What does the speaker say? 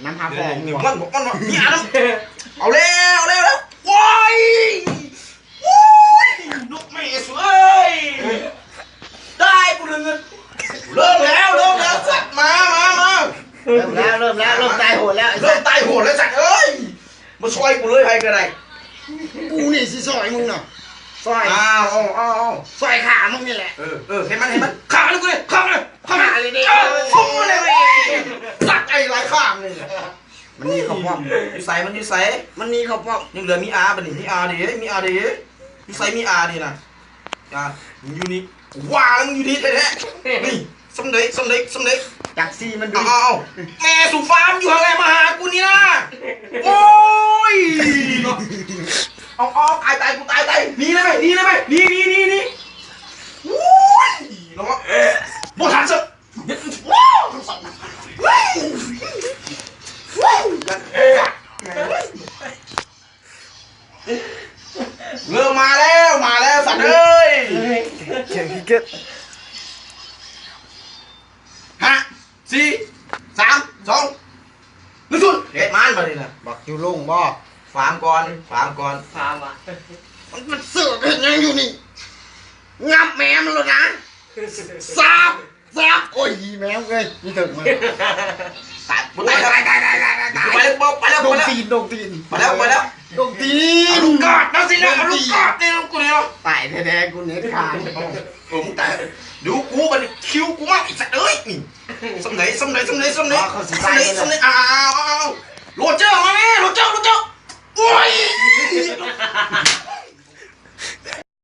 ນຳຫາພໍ່ ເດີ່ຍວະ ມັນບໍ່ ມັນບໍ່ ມີອັນນັ້ນ ເອົາແລ້ວ ເອົາແລ້ວ ເອົາແລ້ວ ໂອ້ຍ ໂອ້ຍ ນົກແມ່ສວຍ ໄດ້ກູເລີຍ ເລີ່ມແລ້ວ ເລີ່ມແລ້ວ ສັດ ມາ ມາ ມາ ເລີ່ມແລ້ວ ເລີ່ມແລ້ວ ເລີ່ມຕາຍໂຫດແລ້ວ ເລີ່ມຕາຍໂຫດແລ້ວ ສັດເອີຍ ມາຊ່ອຍກູເລີຍ ໃຜກໍໄດ້ ກູນີ້ຊິຊ່ອຍມຶງເນາະ ຊ່ອຍ ອ້າວ ເອົາ ເອົາ ເອົາ ຊ່ອຍຂ້າມຶງນີ້ແຫຼະ ເອີ ເອີ ເຮັດມັນ ເຮັດມັນ ຂ້າມັນ ກູເລີຍ ຂ້າມັນເລີຍ ຂ້າມັນເລີຍ ເອີ ສົ່ງມາເລີຍ ສັດ ໄອ້ຫຼາຍຂ້າງນີ້ ມັນໜີເຂົ້າປ້ອມ ຢູ່ໃສ ມັນຢູ່ໃສ ມັນໜີເຂົ້າປ້ອມ ຍັງເຫຼືອມີອາ ບັດນີ້ມີອາເດ້ ມີອາເດ້ ຢູ່ໃສ ມີອາເດ້ນະ ອາ ມັນຢູ່ນີ້ ວ່າແລ້ວມັນຢູ່ນີ້ແທ້ໆ ນີ້ ສ່ຳໃດ ສ່ຳໃດ ສ່ຳໃດ ຈັກຊິມັນຢູ່ ເອົາ ເອົາ ເອົາ ແມ່ສູຟ້າມັນຢູ່ຫັ້ນແຫຼະ ມາຫາກູນີ້ນະ ໂອ້ຍ ເນາະ ເອົາ ເອົາ ຕາຍ ຕາຍ ກູຕາຍ ຕາຍ ໜີໄດ້ໄໝ ໜີໄດ້ໄໝ ໜີ ໜີ ໜີ ໜີ ໂອ້ຍ ເນາະ ບໍ່ທັນຊະ ເລີ່ມມາແລ້ວ ມາແລ້ວ ສັດເອີຍ ເກັ່ງຂີ້ກຽດ ຫ້າ ສີ່ ສາມ ສອງ ໜຶ່ງ ສູນ ເຮັດມັນບັດນີ້ນະ ບັກຢູ່ລົງບໍ່ ຟາມກ່ອນ ຟາມກ່ອນ ຟາມວ່າ ມັນ ມັນເສືອກເຮັດຫຍັງຢູ່ນີ້ ງັບແມ່ມັນໂລດນະ ສາບ ສາບ ໂອ້ຍ ອີແມວເອີຍ ອີເຖິກມາ ຕາຍ ຕາຍ ຕາຍ ຕາຍ ຕາຍ ຕາຍ ໄປແລ້ວ ໄປແລ້ວ ໄປແລ້ວ ດົງຕີນ ດົງຕີນ ໄປແລ້ວ ໄປແລ້ວ ດົງຕີນ ເອົາລູກກອດມາຊິນະ ເອົາລູກກອດນີ້ ກູນີ້ ຕາຍແທ້ໆ ກູເຮັດຄ້າງ ເອີ ມຶງຕາຍ ດູກູບັດນີ້ ຄິວກູມາ ໄອ້ສັດເອີຍ ນີ້ ສ່ຳໃດ ສ່ຳໃດ ສ່ຳໃດ ສ່ຳໃດ ອໍ ເຂົາຊິຕາຍ ສ່ຳໃດ ສ່ຳໃດ ອ້າວ ໂຣເຈີ ມາແມ່ ໂຣເຈີ ໂຣເຈີ ໂອ້ຍ